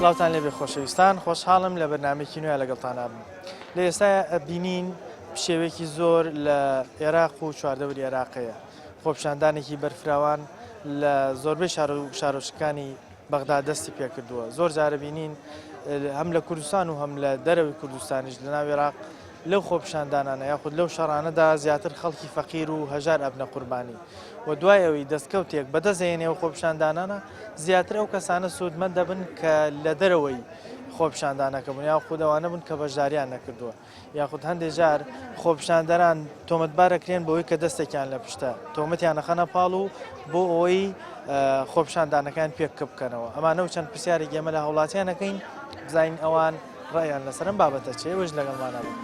سڵاوتان لێبێ خۆشەویستان خۆشحاڵم لە بەرنمێکی نوێ لەگەڵتان ئەبم لە ئێستا بینین پشێوێکی زۆر لە عێراق و چواردەوری عێراقەیە خۆپیشاندانێکی بەرفراوان لە زۆربەی شار و شارۆچکەکانی بەغدا دەستی پێکردووە زۆر جارە بینین هەم لە کوردستان و هەم لە دەرەوەی کوردستانیش لە ناو عێراق لەو خۆپیشاندانانە یاخود لەو شەڕانەدا زیاتر خەڵکی فەقیر و هەژار ئەبنە قوربانی و دوای ئەوەی دەستکەوتێک بەدەستێنێ و خۆپیشاندانانە زیاتر ئەو کەسانە سوودمەند دەبن کە لە دەرەوەی خۆپیشاندانەکە بوون یاخود ئەوانە بوون کە بەشداریان نەکردووە. یاخود هەندێک جار خۆپیشاندەران تۆمەتبارەکرێن بەوەی کە دەستێکیان لە پشتە تۆمەتیان نەخەنە پاڵ و بۆ ئەوەی خۆپیشاندانەکان پێک بکەنەوە ئەمانە و چەند پرسیارێک ئێمە لە هاوڵاتیان ئەکەین بزانین ئەوان ڕایان لەسەر ئەم بابەتە چیە ئێوەش لەگەڵمانە بن.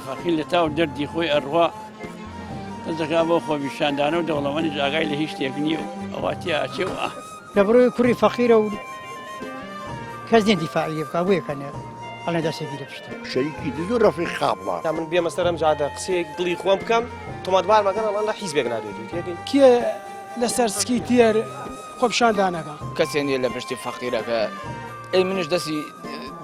فەقیر لە تاو دەردی خۆی ئەڕوا دەست دەکا بۆ خۆپیشاندانە و دەوڵەمەنیش ئاگای لە هیچ شتێک نییە و ئەوە تیا ئەچێ و ئا. لەبەرئەوەی کوڕی فەقیرە و کەس نیە دیفاعی لێ بکا بۆیە کە ئەڵێ دەستێکی لە پشتە. شەریکی دز و ڕەفیق قابڵە. تا من بێمە سەر ئەم جادە قسەیەک دڵی خۆم بکەم تۆمەتبار مەکەن ئەڵێن لە حیزبێک نادوێت و تێگەی. کێ لەسەر سکی تێر خۆپیشاندانەکە؟ کەسێ نیە لە پشتی فەقیرەکە ئەی منیش دەستی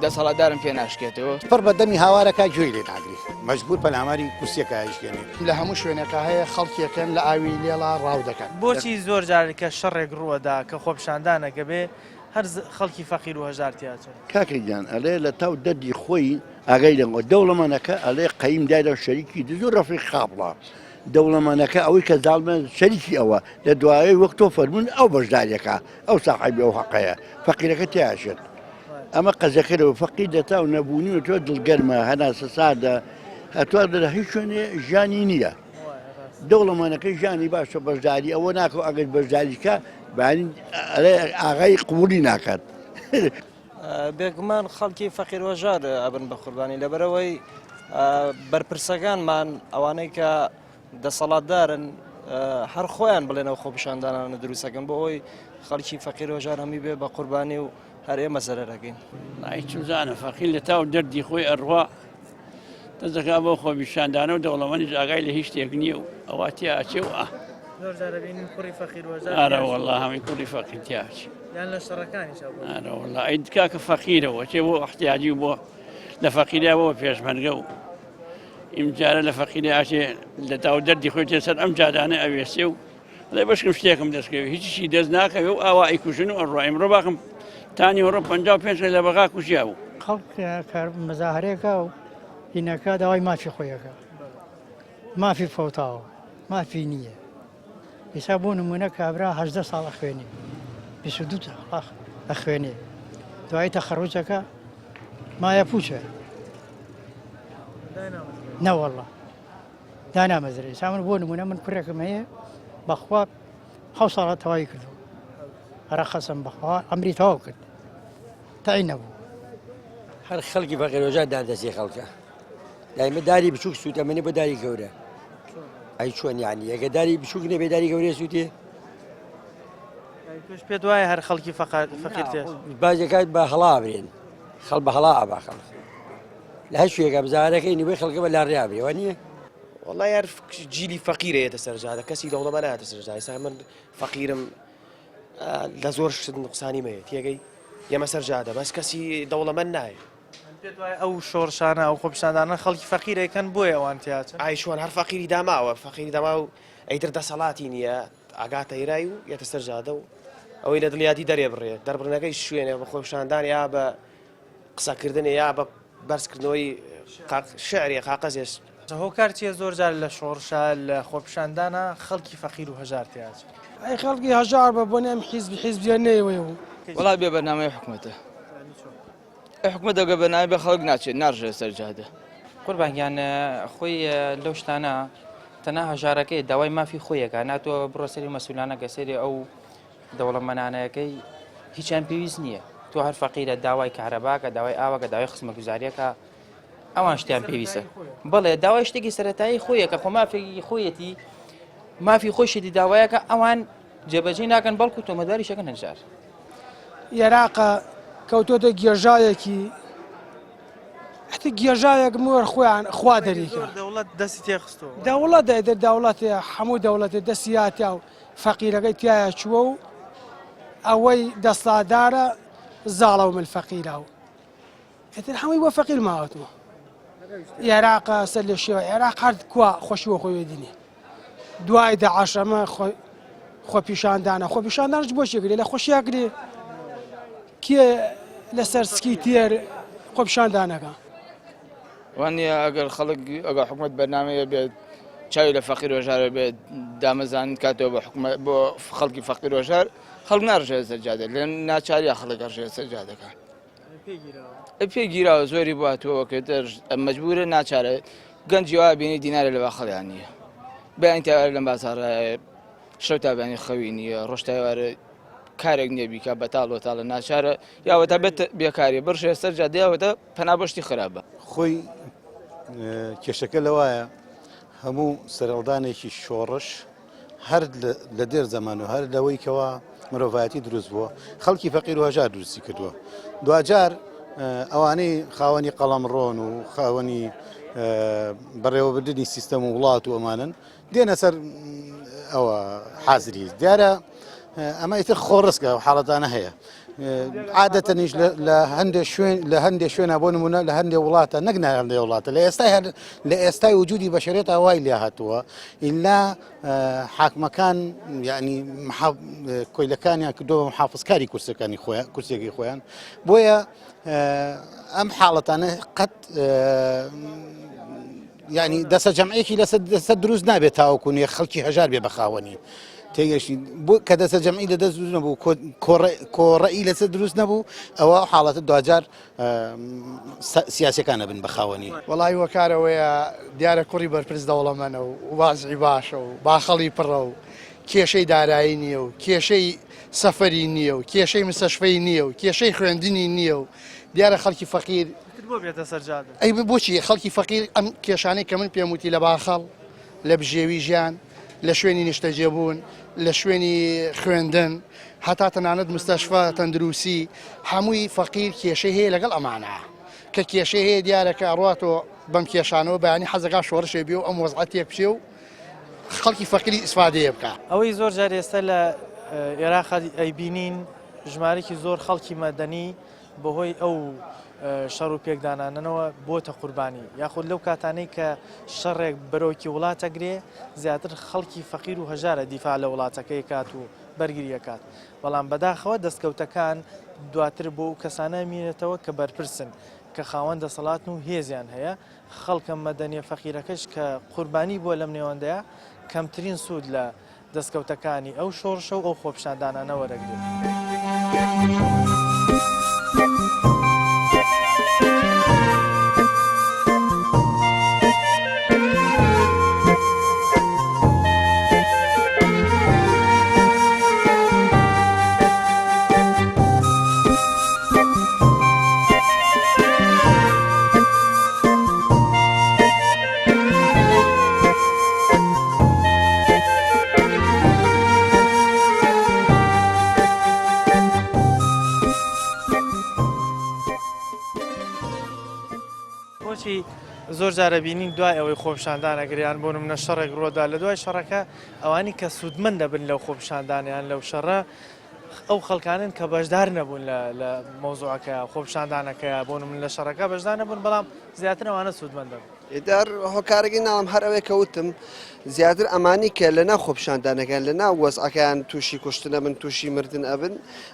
دەسەڵاتدارم پێ ناشکێتەوە. پڕ بە دەمی هاوارەکە گوێی لێ ناگری مەجبور پەلاماری کورسیەکە ئەیشکێنێ. لە هەموو شوێنێکا هەیە خەڵکیەکەن لە ئاوی لێڵا ڕاو دەکەن. بۆچی زۆر جار کە شەڕێک ڕووەدا کە خۆپیشاندانەکە بێ هەر خەڵکی فەقیر و هەژار تیا چن؟ کاکە گیان ئەلێ لە تاو دەردی خۆی ئاگای لە دەوڵەمەنەکە ئەلێ قەیم دایرە شەریکی دز و ڕەفیق قابڵە دەوڵەمەنەکە ئەوەی کە زاڵمە شەریکی ئەوە لە دوایەی وەک تۆ فەرموون ئەو بەشداریەکە ئەو ساحێبی ئەو حەقەیە فەقیرەکە تیاچێت ئەمە قەزەکەرەوە فەقیر دەتا و نەبوونی و تۆ دڵگەرمە هەناسە ساردە هەتوار لە هیچ شوێنێ ژیانی نییە دەوڵەمەنەکەی ژیانی باشە بەشداری ئەوە ناکەو ئەگەر بەشداریکە ئاغای قوبولی ناکات. بێگومان خەڵکی فەقیر وەژار ئەبن بە قوربانی لەبەرەوەی بەرپرسەکانمان ئەوانەی کە دەسەڵاتدارن هەر خۆیان بڵێنەوە خۆپیشاندانانە دروستەکەن بۆ ئەوی خەڵکی فەقیر وەژار هەمی بێ بە قوربانی و هەر ئێمە زەرەرەکەین. ئای چوزانە فەقیر لە تاو دەردی خۆی ئەڕوا دەست دەکا بۆ خۆپیشاندانە و دەوڵەمەنیش ئاگای لە هیچ شتێک نییە و ئەوە تیا ئەچێ و ئا. زۆر جار ئەبینین کوڕی فەقیر وەژار ئارە وەڵا هەمووی کوڕی فەقیر تیا ئەچێ. یان لە شەڕەکانیشا بۆ. ئارە وەڵا ئەی کاکە فەقیرەوە چێ بۆ ئەحتیاجی و بۆ لە فەقیریا بۆ پێشمەرگە و ئیمجارە لە فەقیری ئاچێ لە تاو دەردی خۆی تێ سەر ئەم جادانە ئەوێسێ و ئەڵێ بەشکم شتێکم دەستکەوێ هیچیشی دەست ناکەوێ و ئاوا ئەیکوژن و ئەڕوا ئیمڕۆ باخم تا نیوەڕۆ 55 لە بەغا کوژیا بوو. خەڵک کە مەزاهرەیەکە و هینەکە داوای مافی خۆیەکە مافی فەوتاوە مافی نییە ئێستا بۆ نمونە کابرا هەدە ساڵ ئەخوێنێ 22 ئەخوێنێ دوایی تەخەڕوجەکە مایە پوچە نەوەڵە دانامەزرێ ئێستا من بۆ نمونە من کوڕێکم هەیە بەخوا حەو ساڵە تەواوی کردو هەرە خەسم بەخوا ئەمری تەواو کرد تای نەبوو. هەر خەڵکی فەقیرۆژا دار دەستی خەڵکە دایمە داری بچوک سووتەمەنی بە داری گەورە ئەی چۆن یعنی یەکە داری بچوک نەبێ داری گەورەی سووتێ تۆش پێت وایە هەر خەڵکی فەقیر تێ بازەکات بە هەڵا برێن خەڵ بە هەڵا ئابا خەڵک لە هەر شوێکە بزارەکەی نیوەی خەڵکە بە لاڕیا برێ وە نییە؟ وەڵا یار جیلی فەقیرە یەتە سەر جادە کەسی دەوڵەمە نایەتە سەر جادە ئێستا من فەقیرم لە زۆر شت نوقسانی مەیە تێگەی یەمە سەر جادە بەس کەسی دەوڵەمەند نایە پێت وایە ئەو شۆڕشانە ئەو خۆپیشاندانە خەڵکی فەقیرەکەن بۆیە ئەوان تیاچن ئای چۆن هەر فەقیری داماوە فەقیری داما و ئەیتر دەسەڵاتی نییە ئاگاتە ئیرای و یەتە سەر جادە و ئەوەی لە دڵیاتی دەرێ بڕێ دەربڕینەکەی شوێنێ بە خۆپیشاندان یا بە قسەکردنێ یا بە بەرزکردنەوەی شعرێ قاقەزێ. هۆکار چیە زۆر جار لە شۆڕشا لە خۆپیشاندانا خەڵکی فەقیر و هەژار تیاچن؟ ئەی خەڵکی هەژار بە بۆنی ئەم حیزب حیزبیە نەیەوەی و. وەڵا بێ بەرنامەی حکومەتە ئەی حکومەت دەگە بەرنامەی بە خەڵک ناچێت ناڕژێ سەر جادە. قوربان گیان خۆی لەو شتانە تەنها هەژارەکەی داوای مافی خۆیەکە ناتۆ بڕۆ سەری مەسولانەکە سەری ئەو دەوڵەمەنانەکەی هیچیان پێویست نییە تۆ هەر فەقیرە داوای کارەباکە داوای ئاوەکە داوای خزمەگوزاریەکە ئەوان شتیان پێویستە بڵێ داوای شتێکی سەتایی خۆیە کە خۆ مافێکی خۆیەتی مافی خۆشیتی داوایەکە ئەوان جێبەجێ ناکەن بەڵکو تۆمەداری شەکەن هەنجار عێراقە کەوتۆتە گێژاوێکی حتی گێژاوێک مۆر خۆیان خوا دەریکە دەوڵەت دەستی تێخستەوە دەوڵەت دەوڵەت هەموو دەوڵەتێ دەستی یاتیا و فەقیرەکەی تیایا چووە و. ئەوەی دەسڵاتدارە زاڵە و مل فەقیرە و ئیتر هەمووی بۆ فەقیر ماوەتەوە. عێراق سەر لە شێوە عێراق هەر کوا خۆشی وە خۆی دینێ دوای داعش ئەمە خۆپیشاندانە خۆپیشاندانش بۆ شێگرێ لە خۆشیاگرێ کێ لەسەر سکی تێر خۆپیشاندانەکە وانە ئەگەر خەڵک ئەگەر حکومت بەرنمەیە بێت چاوی لە فەقیر وەژارە بێت دامەزان کاتەوە بە حکومت بۆ خەڵکی فەقیر وەژار خەڵک ناڕژێ سەر جادە لە ناچاریا خەڵک ئەڕژێ سەر جادەکە پێ گیراوە زۆری بۆ هاتووە کە مەجبورە ناچارە گەنجی وا بینی دینارە لە باخەڵیان نییە بەیان تاوارە لەم بازاڕە شەو تابانی خەوی نییە ڕۆژ تاوارە کارێک نییە بیکە بەتاڵ وەتاڵە ناچارە یاوەتا بێت بێکاری بڕژێ سەر جادەیەوەتە پەنا بۆ شتی خراپە. خۆی کێشەکە لەوایە هەموو سەرهەڵدانێکی شۆڕش هەر لە دێر زەمان و هەر لەوەی کەوا مرۆڤایەتی دروست بووە خەڵکی فەقیر و هەژار دروستی کردووە دواجار ئەوانەی خاوەنی قەڵەم ڕۆن و خاوەنی بەڕێوەبردنی سیستەم و وڵات و ئەمانن دێنە سەر ئەوە حازری دیارە ئەمە ئیتر خۆڕسکە و حاڵەتانە هەیە عادەتەنیش لە هەندێک شوێن لە هەندێک شوێنە بۆ نمونە لە هەندێک وڵاتە نەک هەندێک وڵاتە لە ئێستای هەر لە ئێستای وجودی بەشەرێت وای لێ هاتووە ئللا حاکمەکان یعنی کۆیلەکانیان کردەوە محافزکاری کورسەکانی خۆیان کورسێکی خۆیان بۆیە ئەم حاڵەتانە قەت یانی دەسە جەمعێکی لەسەر دەسە دروست نابێت تاوەکو نیە خەڵکی هەژار بێ بەخاوەنی تێگەشتی بۆ کە دەسە جەمعی لە دەست دروست نەبوو کۆڕەئی لەسەر دروست نەبوو ئەوە حاڵەتە دواجار سیاسەکان نەبن بە خاوەنی. وەڵی هۆکارەوەیە دیارە کوڕی بەرپرس دەوڵەمەنە و وازعی باشە و باخەڵی پڕە و کێشەی دارایی نییە و کێشەی سەفەری نییە و کێشەی مستەشفەی نییە و کێشەی خوێندنی نییە و دیارە خەڵکی فەقیر تر بۆ بێتە سەر جادە. ئەی بۆچی خەڵکی فەقیر ئەم کێشانەی کە من پێم وتی لە باخەڵ، لە بژێوی ژیان، لە شوێنی نیشتەجێبوون، لە شوێنی خوێندن، هەتا تەنانەت مستەشفا، تەندروسی، هەمووی فەقیر کێشەی هەیە لەگەڵ ئەمانە. کە کێشەی هەیە دیارە کە ئەڕواتەوە بەم کێشانەوە بەیانی حەزەکا شۆڕشێ بێ و ئەم وەزعە تێک بچێ و خەڵکی فەقیری ئیسفادەیە بکا. ئەوەی زۆر جار ئێستا لە ئێراق ئەیبینین ژمارەکی زۆر خەڵکی مەدەنی بەهۆی ئەو شەڕ و پێکدانانەوە بۆتە قوربانی یاخود لەو کاتانەی کە شەڕێک بەرۆکی وڵاتەگرێ زیاتر خەڵکی فەقیر و هەژارە دیفاع لە وڵاتەکەی کات و بەرگریەکات بەڵام بەداخەوە دەستکەوتەکان دواتر بۆ ئەو کەسانە مینێتەوە کە بەرپرسن کە خاوەن دەسەڵاتن و هێزیان هەیە خەڵکە مەدەنیە فەقیرەکەش کە قوربانی بووە لەم نێوەندەیە کەمترین سوود لە دەستکەوتەکانی ئەو شۆڕشە و ئەو خۆپیشاندانانە وەرەگرێت. بۆچی زۆر جارە بینین دوای ئەوەی خۆپیشاندان ئەگریان بۆ نمونە شەڕێک ڕۆدا لە دوای شەڕەکە ئەوانی کە سوودمەند دەبن لەو خۆپیشاندانیان لەو شەڕە ئەو خەڵکانن کە بەشدار نەبوون لە مەوزوعەکە خۆپیشاندانەکەیە بۆ من لە شەڕەکە بەشدار نەبوون بەڵام زیاتر ئەوانە سوودمەند دەبن. ئیدار هۆکارەکەی ناڵم هەر ئەوەیە کە وتم زیاتر ئەمانی کە لە ناو خۆپیشاندانەکان لە ناو وەزعەکەیان تووشی کوشتن ئەبن تووشی مردن ئەبن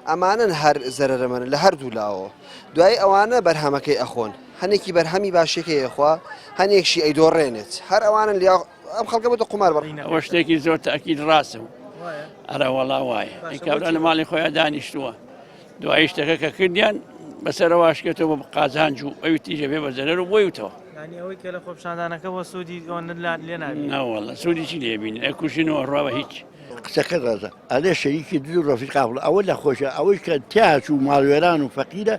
ئەمانەن هەر زەرەرەمەنن لە هەردوو لاوە دوای ئەوانە بەرهەمەکەی ئەخۆن هەنێکی بەرهەمی باشیەکەی ئەخوا هەنێکشی ئەیدۆڕێنێت هەر ئەوانن لیا ئەم خەڵکە بۆتە قومار بە ئەوە شتێکی زۆر تاکید ڕاستە و ئەرە وەڵا وایە ئەی کابرا لە ماڵی خۆیان دانیشتووە دوایی شتەکە کە کردیان بەسەرەوە شکێتەوە بە قازانج و ئەوی تیژە بێ بە زەرەر و بۆی وتەوە یانی ئەوەی کە لە خۆپیشاندانەکە بۆ سوودی ئەوەندە لێ نابینن. نەوەڵا سوودی چی لێ بینن ئەکوژن و ئەڕوا بە هیچ. قسەکەت ڕاستە ئەلێ شەریکی دز و ڕەفیق قافڵە ئەوە لە خۆشە ئەوەی کە تیاچوو ماڵوێران و فەقیرە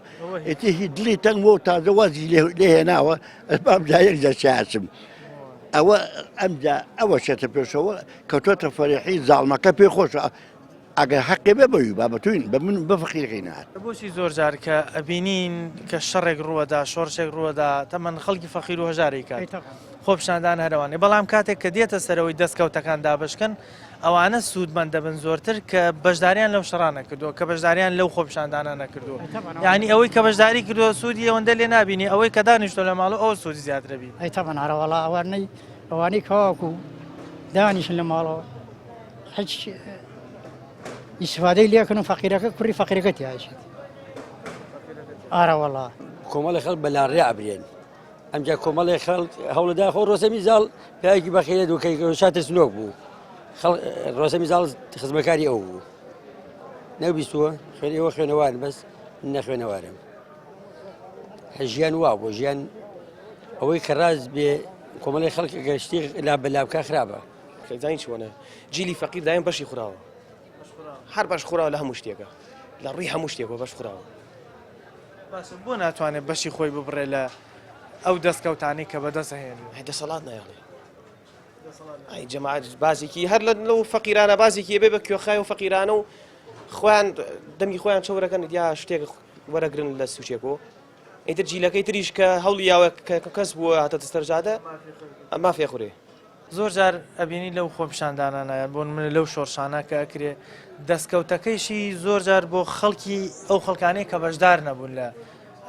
ئیتر هی دڵی تەنگ بۆ تازە وازی لێ هێناوە ئەسباب جا یەک جار چاچم ئەوە ئەمجا ئەوە شێتە پێشەوە کەوتۆتە فەریحی زاڵمەکە پێ خۆشە. ئەگەر حەقێ بێ بەوی با بە تۆین بە من بە فەقیرەکەی نەهات. بۆچی زۆر جار کە ئەبینین کە شەڕێک ڕووەدا شۆڕشێک ڕووەدا تەمەن خەڵکی فەقیر و هەژار ئەیکات خۆپیشاندان هەرەوانێ بەڵام کاتێک کە دێتە سەرەوەی دەستکەوتەکان دابەشکەن ئەوانە سوودمەند دەبن زۆرتر کە بەشداریان لەو شەڕانە کردووە کە بەشداریان لەو خۆپیشاندانە نەکردووە یعنی ئەوەی کە بەشداری کردووە سوودی ئەوەندە لێ نابینی ئەوەی کە دانیشتۆ لە ماڵ ئەو سوودی زیاترە بینی. ئەی تەبعەن ئەرەوەڵا ئەوانەی ئەوانەی کەواکو دانیشن لە ماڵەوە هیچ ئیسفادەی لێکن و فەقیرەکە کوڕی فەقیرەکە تیاچێت ئارەوەڵا. کۆمەڵی خەڵک بە لاڕێ ئەبرێن ئەمجا کۆمەڵێ خەڵک هەوڵدا خۆ ڕۆسەمی زاڵ پیاوێکی بەخێرێت و کەی شا ترسنۆک بوو خەڵ ڕۆسەمی زاڵ خزمەکاری ئەو بوو نەبیستووە خوێن ئێوە خوێنەوار بەس نەخوێنەوارم ژیان وا بۆ ژیان ئەوەی کە ڕاست بێ کۆمەڵی خەڵک گەشتی لا بە لابکە خراپە خێزانی چۆنە جیلی فەقیر دایم بەشی خوراوە هەر بەش خوراوە لە هەموو شتێکە لە ڕووی هەموو شتێکەوە بەش خوراوە باشە بۆ ناتوانێت بەشی خۆی ببڕێ لە ئەو دەستکەوتانەی کە بەدەست هێنێ ئەی دەسەڵات نایڵێ ئەی جەماعەت بازێکی هەر لە لەو فەقیرانە بازێکی بێ بە کوێخای و فەقیرانە و خۆیان دەمی خۆیان چەورەکەن یا شتێک وەرەگرن لە سوچێک و ئیتر جیلەکەی تریش کە هەوڵی یاوە کە کەس بووە هاتە سەرجادە مافێ خورێ زۆر جار ئەبینی لەو خۆپیشاندانانە بۆ نمونە لەو شۆڕشانە کە ئەکرێ دەستکەوتەکەیشی زۆر جار بۆ خەڵکی ئەو خەڵکانەی کە بەشدار نەبوون لە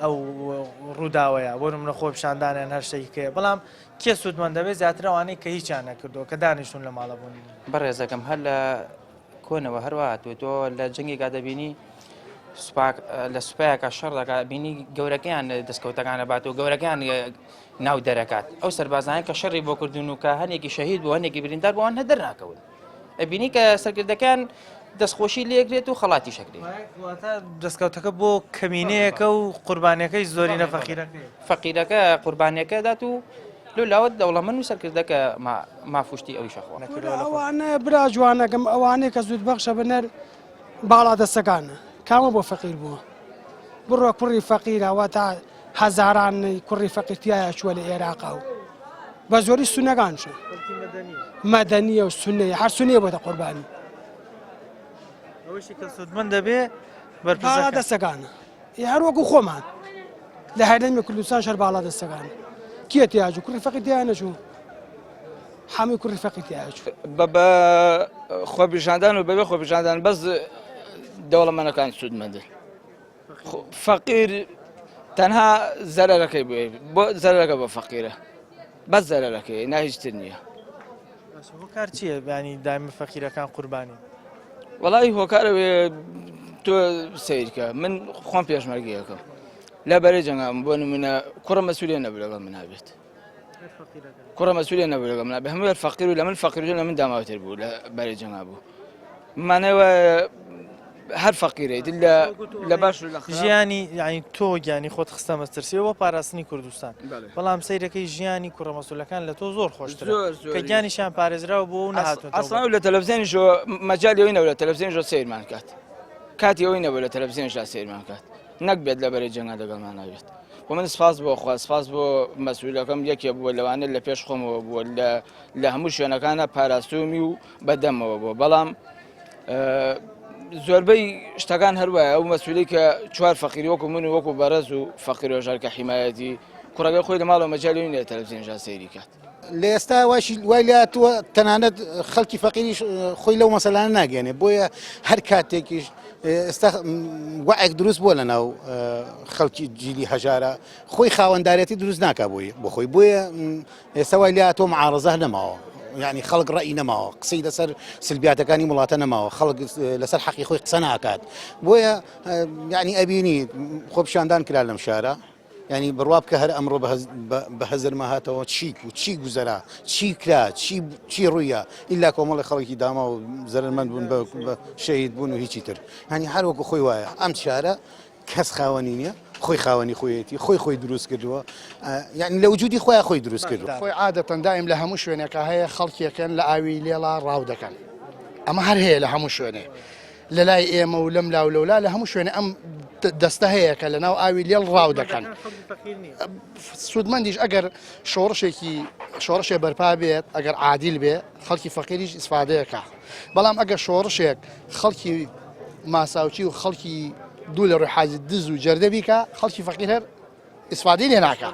ئەو ڕووداوەیە بۆ نمونە خۆپیشاندانیان هەر شتێکی کەیە بەڵام کێ سوودمەند دەبێت زیاتر ئەوانەی کە هیچیان نەکردووە کە دانیشتون لە ماڵە بوون. بەڕێزەکەم هەر لە کۆنەوە هەروە هاتووە تۆ لە جەنگێکا دەبینی سوپا لە سوپایەکە شەڕ دەکات بینی گەورەکەیان دەستکەوتەکانە بات و گەورەکان ناو دەرەکات ئەو سەربازانە کە شەڕی بۆ کردون و کە هەنێکی شەهید بوو هەنێکی بریندار بۆ هەر دەرناکەون ئەبینی کە سەرکردەکان دەستخۆشی لێگرێت و خەڵاتی شەکرێت واتە دەستکەوتەکە بۆ کەمینەیەکە و قوربانیەکەی زۆرینە فەقیرەکەی فەقیرەکە قوربانیەکە دات و لۆ لاوە دەوڵەمەند و سەرکردەکە مافوشتی ئەویشە خوا. ئەوانە برا جوانەکەم ئەوانەی کە زوود بەخشە بنەر باڵا دەستەکانە کامە بۆ فەقیر بووە بڕۆ کوڕی فەقیرە واتە هەزاران کوڕی فەقیر تایە چووە لە ئێراقا و بە زۆری سونەکان چوو مەدەنیە و سونەیە هەر سونەیە بۆتە قوربانی ئەوەشی کە سوودمەند دەبێ باڵا دەستەکانە هەر وەکو خۆمان لە هەرێمی کوردستان شەر باڵا دەستەکان کێ تیاجوو کوڕی فەقیر تیا نەچوو حەمی کوڕی فەقیر تیاچوو بە بە خۆپیشاندان و بەبێ خۆپیشاندان بەس دەوڵەمەنەکان سوودمەندن فەقیر تەنها زەرەرەکەی بۆ بۆ زەرەرەکە بۆ فەقیرە بەس زەرەرەکەی نا هیچتر نییە هۆکار چییە بیانی دایمە فەقیرەکان قوربانی وەڵی هۆکارە تۆ سیرکە من خۆم پێشمەرگەکەم لە بەرەی جەنگام بۆ نمونە کوڕە مەسوولێ نەبوو لەگەڵ من هەبێت کوڕە مەسوولێ نەبوو لەگەڵ من هەموو فەقیر و لە من فەقیر لە من داماوتر بوو لە بەرەی جەنگا بوو مانەوە هەر فەقیرەی لە لە باش و لە خراپ. ژیانی یعنی تۆ گیانی خۆت خستە مەترسیەوە بۆ پاراستنی کوردستان بەڵام سەیرەکەی ژیانی کوڕە مەسولەکان لە تۆ زۆر خۆشترە زۆر زۆر کە گیانیشیان پارێزراو بوو و نەهاتوونەتەوە ئەسڵەن لە تەلەفزیۆنیشەوە مەجالی ئەوەی نەبوو لە تەلەفزیۆنیشەوە سەیرمان کات کاتی ئەوەی نەبوو لە تەلەفزیۆنیشدا سەیرمان کات نەک بێت لە بەرەی جەنگا لەگەڵمان نابێت و من سپاس بۆ خوا سپاس بۆ مەسئولەکەم یەکێ بووە لەوانە لە پێش خۆمەوە بووە لە لە هەموو شوێنەکانە پاراستومی و بەدەمەوە بووە بەڵام زۆربەی شتەکان هەروایە ئەو مەسوولی کە چوار فەقیر وەکو من و وەکو بەڕێز و فەقیرۆژار کە حیمایەتی کوڕەکەی خۆی لە ماڵەوە مەجالی نییە تەلەفزیۆنژا سەیری کات. لە ئێستا واشی وای لاتووە تەنانەت خەڵکی فەقیریش خۆی لەو مەسەلانە ناگەێنێ بۆیە هەر کاتێکیش ئێستا وعێک دروست بووە لە ناو خەڵکی جیلی هەژارە خۆی خاوەندارێتی دروست ناکا بۆی بۆ خۆی بۆیە ئێستا وای لاتووە معارەزە نەماوە یعنی خەڵک ڕئی نەماوە قسەی لەسەر سلبیاتەکانی وڵاتە نەماوە خەڵک لەسەر حەقی خۆی قسە ناکات بۆیە یعنی ئەبینی خۆپیشاندان کرا لەم شارە ینی بڕوا بکە هەر ئەمڕۆ بە هەزرمە هاتەوە چی و چی گوزەرا چی کرا چی چی ڕوویە ئیلا کۆمەڵی خەڵکی داما و زەرمەند بوون بە شەهید بوون و هیچی تر هەنی هەر وەکو خۆی وایە ئەم شارە کەس خاوەنی نییە خۆی خاوەنی خۆیەتی خۆی خۆی دروست کردووە یعنی لە وجودی خۆیان خۆی دروست کردووە خۆی عادەتەن دایم لە هەموو شوێنێکا هەیە خەڵکیەکەن لە ئاوی لێڵا ڕاو دەکەن ئەمە هەر هەیە لە هەموو شوێنێ. لە لای ئێمە و لەم لاو لەولا لە هەموو شوێنە ئەم دەستە هەیە کە لە ناو ئاوی لێڵ ڕاو دەکەن. سوودمەندیش ئەگەر شۆڕشێکی شۆڕشێ بەرپا بێت ئەگەر عادیل بێ خەڵکی فەقیریش ئیسفادەیەکە بەڵام ئەگەر شۆڕشێک خەڵکی ماساوچی و خەڵکی دوو لە ڕووی حاجی دز و جەردە بیکە خەڵکی فەقیر هەر ئیسفادەی لێ ناکە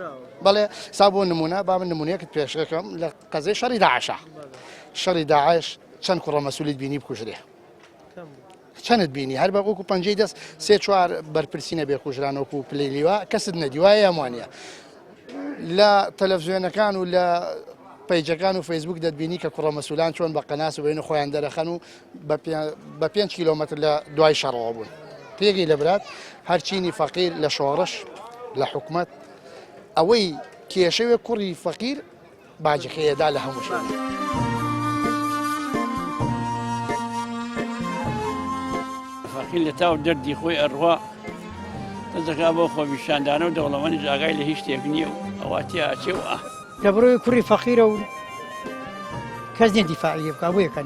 بەڵێ سا بۆ نمونە با من نمونەیەکت پێشەکەم لە قەزەی شەڕی داعشە شەڕی داعش چەند کوڕە مەسولیت بینی بکوژرێ چەنت بینی هەر بە وەکو پەنجەی دەست سێ چوار بەرپرسی نەبێ کوژران وەکو پلەی لیوا کەست نەدی وایە یان وانە لە تەلەڤزیۆنەکان و لە پەیجەکان و فەیسبوک دەتبینی کە کوڕە مەسولان چۆن بە قەناس و بین خۆیان دەرەخەن و بە 5 کیلۆمەتر لە دوای شەڕەوە بوون پێگەی لە برات هەرچینی فەقیر لە شۆڕش لە حکومت ئەوەی کێشەوێ کوڕی فەقیر باجەکەی ئەدا لە هەموو شوێنێک. فەقیر لە تاو دەردی خۆی ئەڕوا دەست دەکا بۆ خۆپیشاندانە و دەوڵەمەنیش ئاگای لە هیچ شتێک نییە و ئەوە تیا ئەچێ و ئا. لە بڕۆی کوڕی فەقیرە و کەس نیە دیفاعی لێ بکا بۆیە کە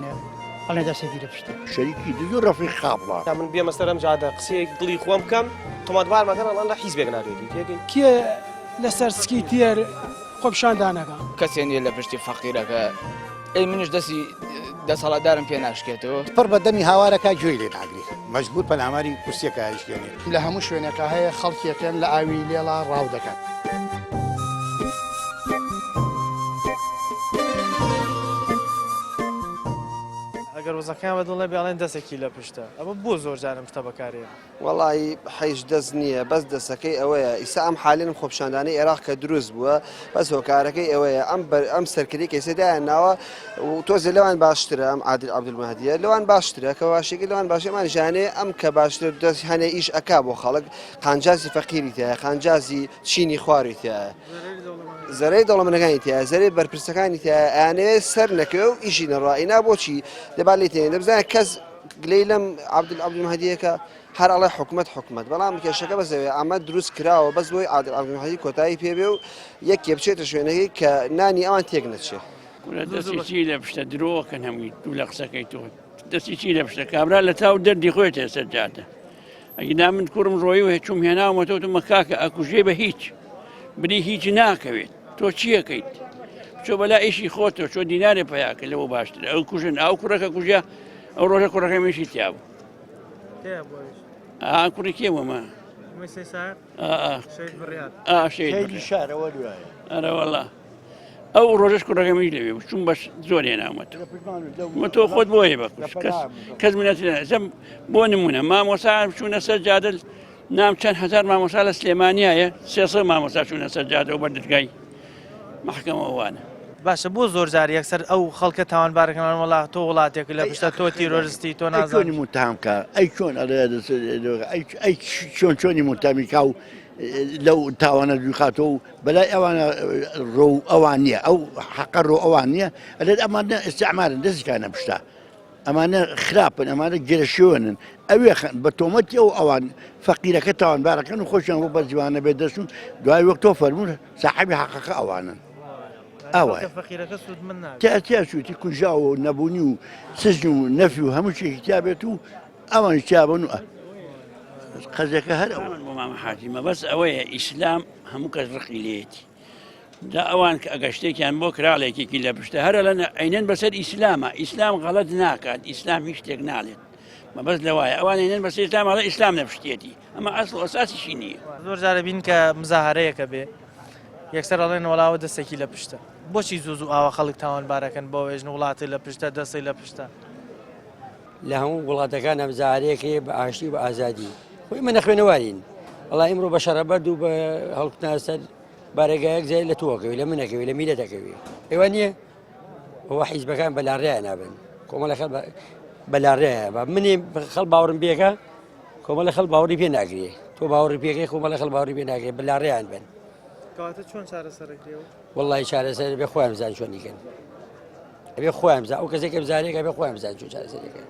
ئەڵێ دەستێکی لە پشتە. شەریکی دز و ڕەفیق خاپڵە. تا من بێمە سەر ئەم جادە قسەیەک دڵی خۆم بکەم تۆمەتبار مەکەن ئەڵێن لە حیزبێک نابێتی تێگەی. کێ لەسەر سکی تێر خۆپیشاندانەکە. کەسێ نیە لە پشتی فەقیرەکە ئەی منیش دەستی دەسەڵاتدارم پێ ناشکێتەوە. پڕ بە دەمی هاوارەکا گوێی لێ ناگری مەجبور پەلاماری کورسیەکە ئەیشکێنێ. لە هەموو شوێنێکا هەیە خەڵکێکن لە ئاوی لێڵا ڕاو دەکەن. ئەگەر وەزعەکەیان بە دڵ نەبێ ئەڵێن دەسێکی لە پشتە ئەمە بۆ زۆر جار ئەم شتە بەکارێنن؟ وەڵایی حیز دەست نییە بەس دەسەکەی ئەوەیە ئیسا ئەم حالێنم خۆپیشاندانەی ئێراق کە دروست بووە بەس هۆکارەکەی ئەوەیە ئەم ئەم سەرکردەی کە ئیستا دایان ناوە و تۆزێ لەوان باشترە ئەم عادل عەبدولمەهدیە لەوان باشترە کە باشێکی لەوان باشە ئەمان ژانێ ئەم کە باشتر دەست هەنێ ئیش ئەکا بۆ خەڵک قانجازی فەقیری تایە قانجازی چینی خواری تایە زەرەی دەوڵەمەنەکانی تایە زەرەی بەرپرسەکانی تایە ئەیانەوێ سەر نەکەوێ و ئیشی نەڕوا ئینا بۆچی دەبا لێ تێنێ دەبزانێ کەس گلەی لەم عەبدول عەبدولمەهدیەکە هەر ئەڵێ حکومەت حکومەت بەڵام کێشەکە بەس ئەوەیە ئەمە دروست کراوە بەس بۆی عادل عەبدولمەهدی کۆتایی پێ بێ و یەکێ بچێتە شوێنەکەی کە نانی ئەوان تێک نەچێ. کورە دەستی چی لە پشتە درۆکەن هەمووی تو لە قسەکەی تۆ دەستی چی لە پشتە کابرا لە تاو دەردی خۆی تێسەر جادە ئەگینا من کوڕم ڕۆی و هێچوم هێناومەتەوە تۆ مەکاکە ئەکوژێ بە هیچ بری هیچ ناکەوێت تۆ چیەکەیت چۆ بەلا ئیشی خۆتەوە چۆ دینارێ پیاکە لەوە باشتر ئەو کوژن ئەو کوڕەکە کوژە ئەو ڕۆژە کوڕەکەی منیشی تیا بوو ئا کوڕی کێ بوومە شارەوە دوایە ئەرە وەڵا ئەو ڕۆژەش کوڕەکە منیش لەوێ بوو چوم بەش زۆر هێناومەتەوە تۆ خۆت بۆیە بەکوش کەس کەس منەت بۆ نمونە مامۆسا چوونە سەر جادل نام چەند هەزار مامۆسا لە سلێمانیایە سێسە مامۆسا چوونە سەر جادە و بەر دەرگای مەحکەمە وانە. باشە بۆ زۆر جار یەکسەر ئەو خەڵکە تاوانبارەکەن وەڵا تۆ وڵاتێک لە پشتە تۆ تیرۆرستی تۆ ئەی چۆنی نازانم متهم کا ئەی چۆن ئەڵێ ئەی ئەی چۆن چۆنی متهمی کا و لەو تاوانە دووخاتەوە و بەلای ئەوانە ڕۆ ئەوان نییە ئەو حەقە ڕۆ ئەوان نییە ئەلێت ئەمانە ئیستعمارن دەستکانە پشتا ئەمانە خراپن ئەمانە گرەشێوێنن ئەوێ خەن بە تۆمەتی ئەو ئەوان فەقیرەکە تاوانبارەکەن و خۆشیان بۆ بەزیوانە بێ دەست و دوای وەک تۆ فەرموون ساحەبی حەقەکە ئەوانن ئەوە فەقیرەکە سوودمەند نابێت تیا تیا چووتی کوژاوە و نەبوونی و سجن و نەفی و هەموو شتێکی تیا بێت و ئەوانیش تیا بن و قەزیەکە هەر ئەوە بۆ مامە حاجی مەبەست ئەوەیە ئیسلام هەموو کەس ڕقی لێیەتی جا ئەوان کە ئەگەر شتێکیان بۆ کرا یەکێکی لە پشتە هەرە لە عینەن بەسەر ئیسلامە ئیسلام غەڵەت ناکات ئیسلام هیچ شتێک ناڵێت مەبەست لەوایە ئەوان عینەن بەسەر ئیسلام ئەڵێ ئیسلام لە پشتێتی ئەمە ئەسڵ و ئەساسیشی نییە. زۆر جارە بین کە مزاهەرەیەکە بێ یەکسەر ئەڵێن وەڵاوە دەستێکی لە پشتە بۆچی زوو زوو ئاوا خەڵک تاوانبارەکەن بۆ ئێژن وڵاتی لە پشتە دەستی لە پشتە. لە هەموو وڵاتەکان مزاهەرەیەک هەیە بە ئاشتی و بە ئازادی خۆ ئێمە نەخوێنەوارین وەڵا ئیمڕۆ بە شەڕەبەرد و بە هەڵکوتنە سەر بارەگایەک زای لە تۆ ئەکەوی لە من ئەکەوی لە میلەت ئەکەوی ئێوە نییە ئەوە حیزبەکان بە لاڕێیان نابن کۆمەڵە خەڵ بە لاڕێیان بە منی خەڵ باوەڕم پێکە کۆمەڵە خەڵ باوەڕی پێ ناگرێ تۆ باوەڕی پێکەی کۆمەڵە خەڵ باوەڕی پێ ناگرێ بە لاڕێیان بن کەواتە چۆن چارەسەرەکرێەوە وەڵی چارەسەر بێ خۆیان بزان چۆنیکەن ئەبێ خۆیان بزان ئەو کەسێک کە بزانێک ئەبێ خۆیان بزان چۆن چارەسەرەکەن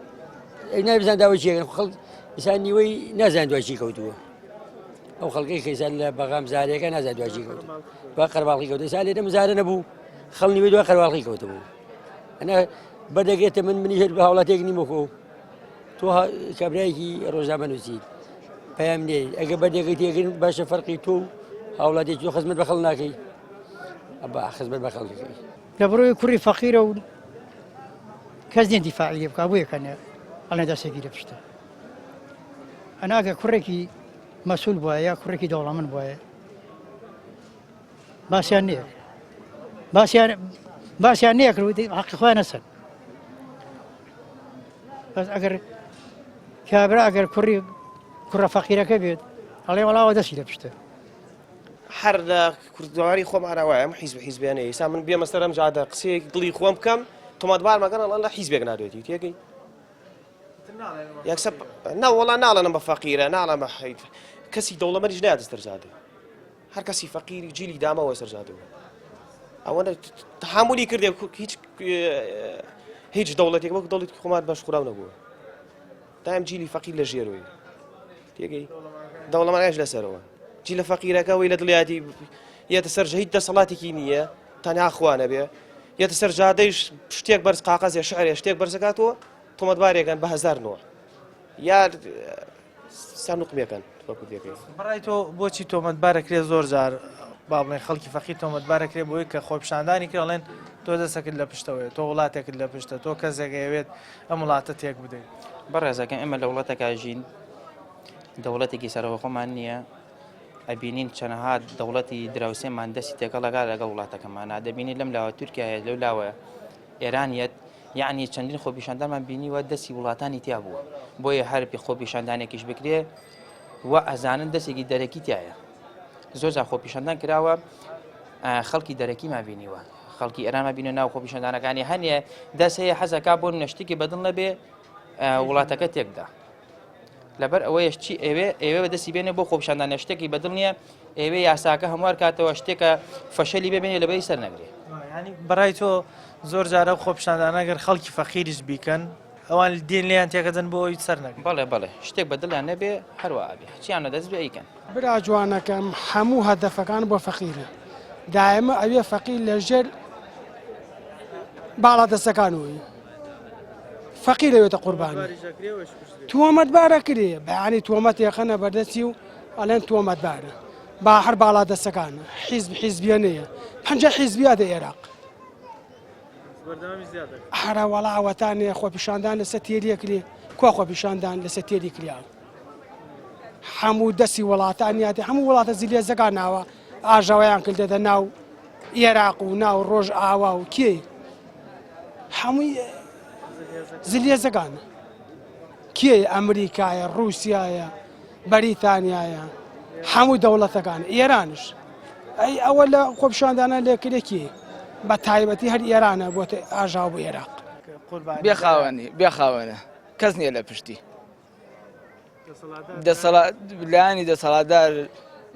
ئەی نابزان داوای چیەکەن خەڵک ئینسان نیوەی نازان دوای چی کەوتووە ئەو خەڵکەی خێزان لە بەغام زارەکە نازان دوای چی کەوتووە دوای قەرباڵی کەوتووە ئینسان لێرە مزارە نەبوو خەڵ نیوەی دوای قەرباڵی کەوتبوو ئەنا بەدەگێتە من منی هەر بە هاوڵاتێک نیم وەکو تۆ. تۆ کابرایەکی ڕۆژنامە نووسیت پەیام نێ ئەگە بەردێکەی تێگرن باشە فەرقی تۆ و هاوڵاتێکی تۆ خزمەت بە خەڵک ناکەی ئەبا خزمەت بە خەڵک دەکەی. لە بڕۆی کوڕی فەقیرە و کەس نیە دیفاعی لێ بکا بۆیە کە ئەڵێن دەستێکی لە پشتە ئەناگە کوڕێکی مەسول بووە یا کوڕێکی دەوڵەمەند بووە باسیان نییە باسیان باسیان نییە کرد حەقی خۆیان نەسەن بەس ئەگەر کابرا ئەگەر کوڕی کوڕە فەقیرەکە بێت ئەڵێ وەڵاوە دەستی لە پشتە هەر لە کوردەواری خۆمانە وایە ئەم حیزب حیزبیانە ئێستا من بێمە سەر ئەم جادە قسەیەک دڵی خۆم بکەم تۆمەتبار مەکەن ئەڵێن لە حیزبێک نادوێتی تێگەی یەکسەر نا وەڵا ناڵێنم بە فەقیرە ناڵێم بە حیف کەسی دەوڵەمەنیش نایەتە سەر جادە هەر کەسی فەقیری جیلی دامەوە سەر جادەوە ئەوەنە تحملی کردێ هیچ هیچ دەوڵەتێک وەک دەوڵەتی خۆمان بەش خوراو نەبووە دایم جیلی فەقیر لە ژێرەوەی تێگەی دەوڵەمەنەکانیش لەسەرەوە جی لە فەقیرەکە وی لە دڵیاتی یەتە سەر هیچ دەسەڵاتێکی نییە تەنها خوا نەبێ یەتە سەر جادەیش شتێک بەرز قاقەزێ شعرێ شتێک بەرزەکاتەوە تۆمەتبارێکن بە هەزار نۆ یا سەرنوقمێکن بە کوردیەکەی. بەڕای تۆ بۆچی تۆمەتبارەکرێ زۆر جار با بڵێن خەڵکی فەقیر تۆمەتبارەکرێ بۆی کە خۆپیشاندانی کرد ئەڵێن تۆ دەسەکت لە پشتەوەیە تۆ وڵاتێکت لە پشتە تۆ کەسێک ئەیەوێت ئەم وڵاتە تێک بدەیت. بەڕێزەکەم ئێمە لە وڵاتێکا ژین دەوڵەتێکی سەرەوەخۆمان نییە ئەبینین چەنەها دەوڵەتی دراوسێمان دەستی تێکەڵەکە لەگەڵ وڵاتەکەمانە دەبینین لەم لاوە تورکیا هەیە لەو لاوە ئێران یەت یعنی چەندین خۆپیشاندانمان بینیوە دەستی وڵاتانی تیا بووە بۆیە هەر پێ خۆپیشاندانێکیش بکرێ و ئەزانن دەستێکی دەرەکی تایە زۆر جار خۆپیشاندان کراوە خەڵکی دەرەکیمان بینیوە خەڵکی ئێرانمان بینە ناو خۆپیشاندانەکانی هەنێ دەست هەیە حەزەکا بۆ نەشتێکی بەدڵ نەبێ وڵاتەکە تێکدا لەبەر ئەوەیش چی ئەوێ ئەوێ بەدەستی بێنێ بۆ خۆپیشاندانە شتێکی بەدڵ نییە ئەوێ یاساکە هەموار کاتەوە شتێکە فەشەلی ببێنێ لەبەری سەر نەگرێ ینی بەڕای تۆ زۆر جارە خۆپیشاندانە گەر خەڵکی فەقیریش بیکەن ئەوان دین لێیان تێکەدەن بۆ ئەوی سەر نەگرن. بەڵێ بەڵێ شتێک بە دڵیان نەبێ هەروا ئەبێ هەرچیان لە دەست بێ ئەیکەن. برا جوانەکەم هەموو هەدەفەکان بۆ فەقیرە دایمە ئەوێ فەقیر لە ژێر باڵا دەستەکانەوەی فەقیر ئەوێتە قوربانی تۆمەتبارە کرێ بەیانی تۆمەت یەخەنە بەردەستی و ئەڵێن تۆمەتبارە با هەر باڵا دەستەکان حیزب حیزبیە نەیە پەنجە حیزبیاتە عێراق ئەرە وەڵا ئەوەتانێ خۆپیشاندان لەسەر تێریە کرێ کوا خۆپیشاندان لەسەر تێری کریا هەموو دەستی وڵاتان یاتی هەموو وڵاتە زیلێزەکان ناوە ئاژاوەیان کردێتە ناو عێراق و ناو ڕۆژ ئاوا و کێ هەمووی زلێزەکان کێ ئەمریکایە ڕووسایە بەریتانیایە هەموو دەوڵەتەکان ئێرانش ئەی ئەوە لە خۆپیشاندانە لێکرێ کێ بە تایبەتی هەر ئێرانە بۆتە ئاژاوە بۆ ئێراق. بێ خاوەنی بێ خاوەنە کەس نییە لە پشتی دەسەڵات لایەنی دەسەڵاتدار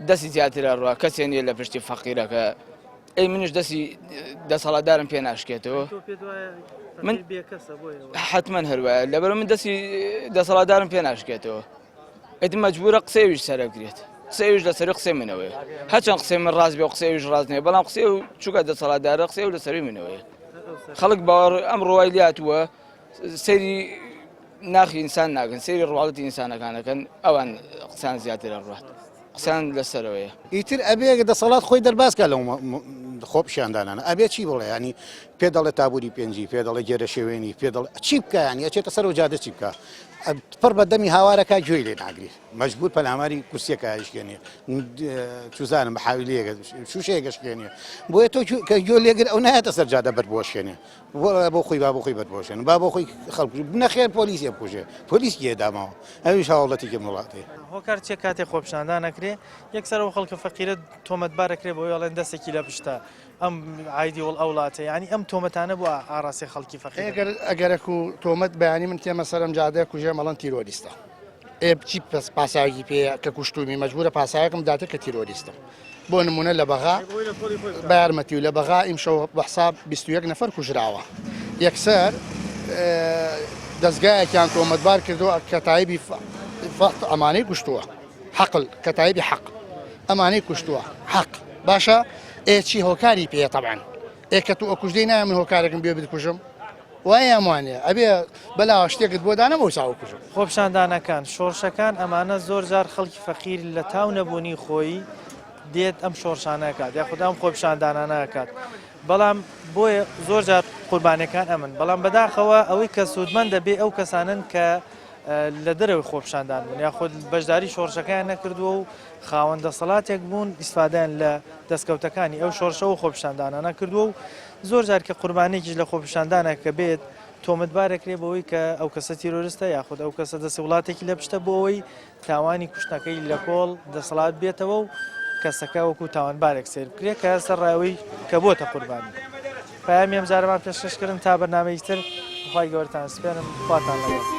دەستی زیاترە ڕوە کەسێ نییە لە پشتی فەقیرەکە ئەی منیش دەستی دەسەڵاتدارم پێ ناشکێتەوە من حتمما هەروایە لەبەر من دەستی دەسەڵاتدارم پێ ناشکێتەوە ئیتر مەجبورە قسەی ئەویش سەرە بگرێت قسەی ئەویش لەسەری قسەی منەوەیە هەرچەند قسەی من ڕاست بێ و قسەی ئەویش ڕاست نییە بەڵام قسەی ئەو چووکە دەسەڵاتدارە قسەی ئەو لەسەری منەوەیە خەڵک باوەڕ ئەم ڕوای لاتووە سەیری ناخی ئینسان ناکەن سەیری ڕواڵەتی ئینسانەکانەکەن ئەوان قسان زیاتر ئەڕوات قسان لەسەرەوەیە. ئیتر ئەبێ دەسەڵات خۆی دەرباز کا لەو خۆپیشاندانانە ئەبێ چی بڵێ ینی پێ دەڵێ تابوری پێنجی پێ دەڵێ گێرە شێوێنی پێ دەڵێ چی بکە ینی ئەچێتە سەر و جادە چی بکە پڕ بە دەمی هاوارەکە گوێی لێ ناگری مەجبور پەلاماری کورسیەکە ئەشکێنێ چوزانم بە حاویلەیەکە شوشەیەکە شکێنێ بۆیە تۆ کە گوێ لێگر ئەو نایەتە سەر جادە بەر بۆشێنێ بۆ خۆی با بۆ خۆی بەر بۆشێن با بۆ خۆی خەڵک نەخێر پۆلیسێ بکوژێ پۆلیس کێ داماوە ئەویش هاوڵەتێکی وڵاتێ. هۆکار چیە کاتێ خۆپیشاندان ئەکرێ یەکسەر ئەو خەڵکە فەقیرە تۆمەتبار ئەکرێ بەوەی ئەڵێن دەستێکی لە پشتە ئەم عایدی وڵ ئەو وڵاتە یانی ئەم تۆمەتانە بۆ ئاڕاستەی خەڵکی فەقیر ئەگەر ئەگەرەک و تۆمەت بەیانی من تێمە سەرم جادە کوژێم ئەڵەن تیرۆریستە ئێ چی پس پاساوێکی پێیە کە کوشتومی مەجبورە پاساوێکم داتێ کە تیرۆریستم بۆ نمونە لە بەغا بە یارمەتی و لە بەغا ئیمشەو بە حساب 21 نەفەر کوژراوە یەکسەر دەستگایەکیان تۆمەتبار کردووە کە تایبی فەحت ئەمانەی کوشتووە حەقل کە تایبی حەق ئەمانەی کوشتووە حەق باشە ئێ چی هۆکاری پێیە تەبعەن ئێ کە تو ئەکوژدەی نایە من هۆکارێکم بێ بتکوژم. وایە یان وانە ئەبێ بەلاوە شتێکت بۆ دانەم ئەو ساوە کوژم. خۆپیشاندانەکان، شۆڕشەکان ئەمانە زۆر جار خەڵکی فەقیر لە تاو نەبوونی خۆی دێت ئەم شۆڕشانە ئەکات یاخود ئەم خۆپیشاندانانە ئەکات بەڵام بۆیە زۆر جار قوربانیەکان ئەمن بەڵام بەداخەوە ئەوەی کە سوودمەند دەبێ ئەو کەسانن کە لە دەرەوەی خۆپیشاندان بوون یاخود بەشداری شۆڕشەکەیان نەکردووە و خاوەن دەسەڵاتێک بوون ئیسفادەیان لە دەستکەوتەکانی ئەو شۆڕشە و خۆپیشاندانانە کردووە و زۆر جار کە قوربانێکیش لە خۆپیشاندانە کە بێت تۆمەتبارەکرێ بەوەی کە ئەو کەسە تیرۆرستە یاخود ئەو کەسە دەستی وڵاتێکی لە پشتە بۆ ئەوەی تاوانی کوشتنەکەی لە کۆڵ دەسەڵات بێتەوە و کەسەکە وەکو تاوانبارێک سەیر بکرێت کە سەرڕای ئەوەی کە بۆتە قوربانی. پەیامی ئەمجارەمان پێشکەش کردن تا بەرنامەیەکی تر خوای گەورەتان سپێرم خواتان لەگەڵ.